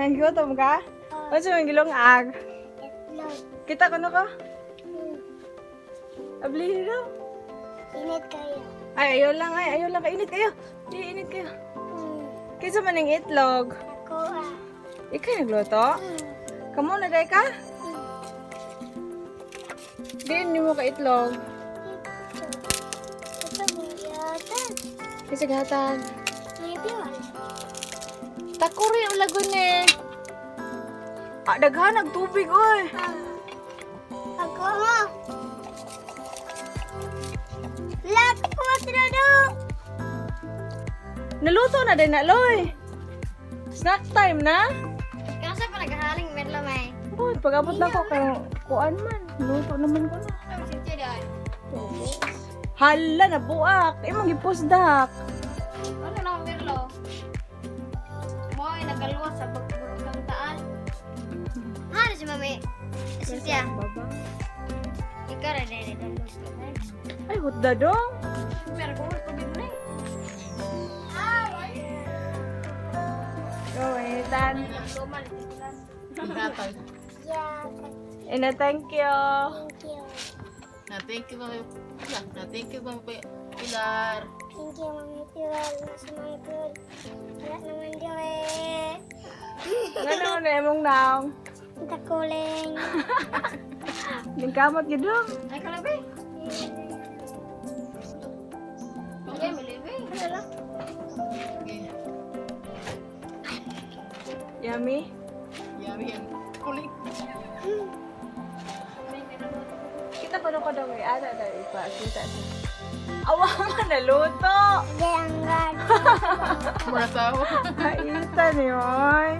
Nanggutom ka? Unsa man gilungag? Itlog. Kita ko na ko? Hmm. Abli daw. Init kayo. Ay, ayaw lang, ay, ayaw lang. Kainit kayo. Di, init kayo. Kinsa man ning itlog? Ako ah. Ikay nagluto? Kamo na day ka? Di, hindi mo ka itlog. Ito. Ito buyatan. Kasi gatag. Maybe one. Takuri ang lagun eh. Ah, daghan ang tubig, oy. Ah. Ako mo. Lahat ko sila. Naluto na din na, Loy. Snack time na. Kasi pa naghahaling medla may. Uy, pag-abot na ko kay kuan man. Luto naman ko na. Ano si Jedi? Hala, nabuak. Imong gipusdak. Ano na ang Merlo? Mo ay nagaluwas sa pagburukang taal. Ano si Mami? Cynthia, Baba. ikaw rin rin rin. Ay, hutda dong. Pero kung tubig na eh. Go, initan. Gatag. Yeah, Ina, thank you. thank you. Na thank you, Mami. Na thank you, Mami Pilar. Thank you, Mami Piwal. Nasa Mami Piwal. Wala naman daw eh. Nga naman na imong naong. Takuling. Ningkamot gid dong. Ay, kalabi. Okay, malibi. Ano lang? Okay. Yummy. Yummy ang kuling. Kita ko ko daw eh. Ana na ipa. Kita na. Awa man naluto. Hindi, ang gad. Mura sawa. Kaita ni oy.